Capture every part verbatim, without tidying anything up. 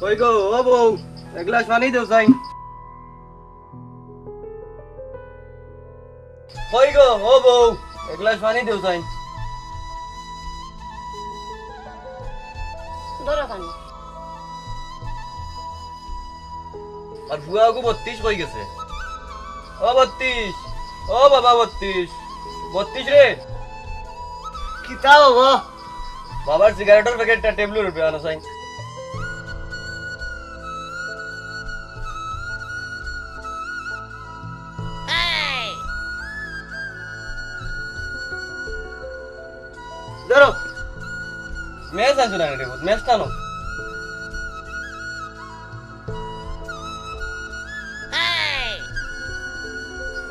কই গো, ও বউ, এক গ্লাস পানি দেও চাই। কই গো, ও বউ, এক গ্লাস পানি দেও চাই। ধরো পানি। আর ফুয়া ওগু বত্রিশ কই গেছে? ও বত্রিশ, ও বাবা বত্রিশ, বত্রিশ রে। কিতা বাবা? বাবার সিগারেটর প্যাকেটটা টেবিলর উপরে আনো চাই। ধরো। ম্যাচ আছে না রে, ম্যাচ টানো।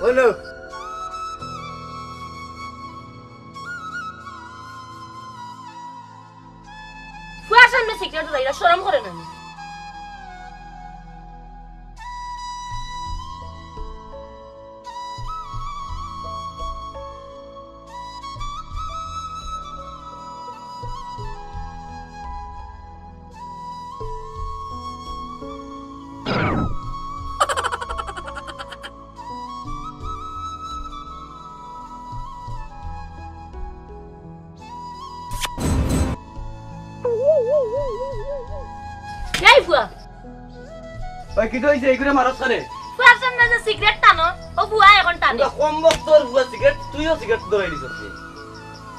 হলো। ফুয়ার সামনে সিগারেট ধরাইরা শরম করে না নি? এই ফুয়া। ওই, কিতা অইছে? ইগুরে মারছ কেনে? ফুয়ার সামনে যে সিগারেট টানো, ও ফুয়া এখন টানে। তোরা কম বক্তর ফুয়া সিগারেট, তুইও সিগারেট ধরাই দিছস নি?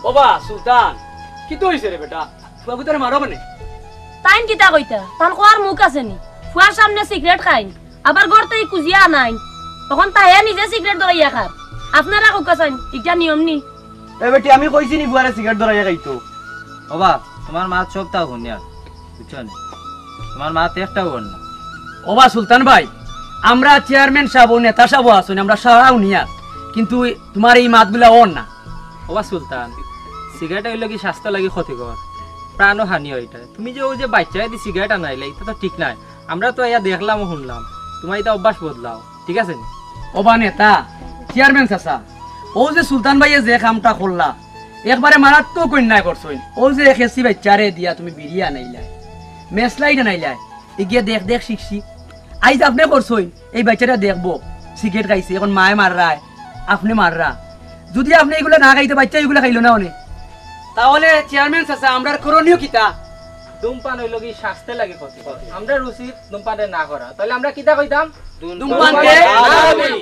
ও বা, সুলতান, কিতা অইছে রে বেটা? ফুয়াগুতারে মারো কেনে? তাইন কিতা কইতা? তান কওয়ার মুখ আছে নি? ফুয়ার সামনে সিগারেট খাইন, আবার ঘর থাকি খুজিয়া আনাইন। অখন তাহে নিজে সিগারেট ধরাইয়া খার। আপনারা কউক্কা চাইন, ইটা নিয়ম নি? এ বেটি, আমি কইছি নি ফুয়ারে সিগারেট ধরাইয়া খাইতো? ও বা, তুমার মাত সবতা হুনিয়ার, বুঝছো নি? তুমার মাত একটাও অর না। ও বা সুলতান ভাই, আমরা চেয়ারম্যান সাব, নেতা সাব আছইন, আমরা সারা হুনিয়ার, কিন্তু তুমার ই মাতগুলা অর না। ও বা সুলতান, সিগারেট অইলো কি স্বাস্থ্য লাগি ক্ষতিকর, প্রাণহানি অয় ইটা। তুমি যে অউ যে বাইচ্চারে দি সিগারেট আনাইলে, ইটা তো ঠিক নায়। আমরা তো আইয়া দেখলাম ও হুনলাম, তুমার ইটা অভ্যাস বদলাও, ঠিক আছে নি? ও বা নেতা, চেয়ারম্যান চাচা, অউ যে সুলতান ভাইয়ে যে কামটা করলা, একবারে মারাত্মক অন্যায় করছইন। অউ যে এক এসি বাইচ্চারে দিয়া তুমি বিড়ি আনাইলায়, ম্যাচ লাইট আনাইলায়, ইগিয়ে দেখ দেখ শিখছি। আইজ আপনে করছইন, এই বাইচ্চাটা দেখবো, সিগারেট খাইছে, এখন মায়ে মাররায়, আপনে মাররা। যুদি আপনে ইগুলা না খাইতা, বাইচ্চায় ইগুলা খাইলো না অনে। তাহলে চেয়ারম্যান চাচা, আমরার করণীয় কিতা? ধূমপান অইলো কি স্বাস্থ্যর লাগি ক্ষতি। আমরার উচিত ধূমপানরে না করা। তাইলে আমরা কিতা কইতাম? ধূমপানকে না বলি।